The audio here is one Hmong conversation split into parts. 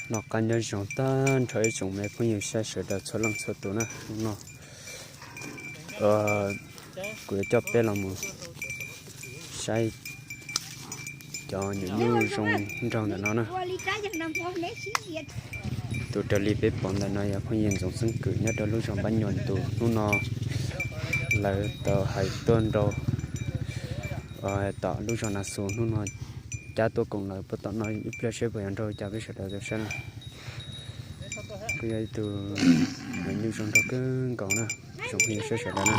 Noj qab nyob zoo tag nrho ib tsoom me phooj ywg saib sawv daws txhua leej txhua tus na. Hnub no kuv yuav coj peb los mus saib cov nyuam nyuj zoo nraug ntawm no na. Tus raws li peb pom ntawm no yog phooj ywg Ntxoov Xeeb Kwm nyob rau lub zos Npab Nyuam Tus. Hnub no lawv tau hais tuaj nrau tom lub zos Nas Xus, hnub no cab tuaj koom lawv puag tom no ib pliag seb puas yuav nraug cas peb sawv daws tau saib na. Kuj yog ib tug nyuam nyuj zoo nraug kawg nkaus na, tsoom phooj ywg saib sawv daws na.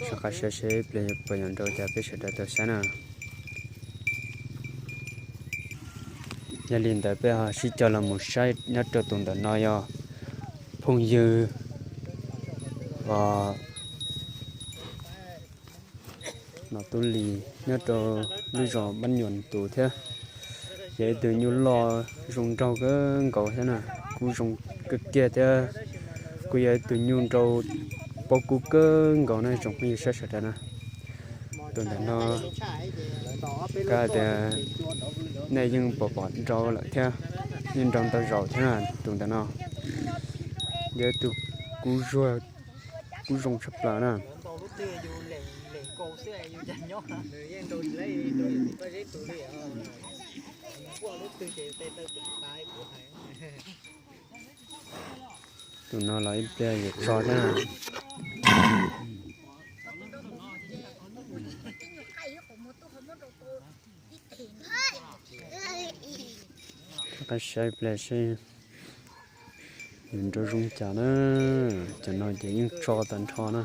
Soj qab saib seb ib pliag puas yuav nraug cas peb sawv daws tau saib na. Yog li ntawd peb ho sib coj los mus saib nyob rau tus ntawm no yog phooj ywg Nom Tub Lis nyob rau lub zos Npab Nyuam Tus thiab. Yog ib tug nyuj loj zoo nraug kawg nkaus thiab na, kub zoo kawg kiag thiab. Kuj yog ib tug nyuj nraug paub kub kawg nkaus na tsoom phooj ywg saib sawv daws na. Tus ntawm no kuv tias nej yeej pom pom nrau lawm thiab, yeej nrau ntau zaus thiab na. Tus ntawm no yog ib tug kub zuag, kub zoo tshaj plaws na. Tus no los ib pliag yuav tso thiab na. Rov qab saib ib pliag seb nws nrau zoo cas na. Cov no ces yeej tso tag nrho na.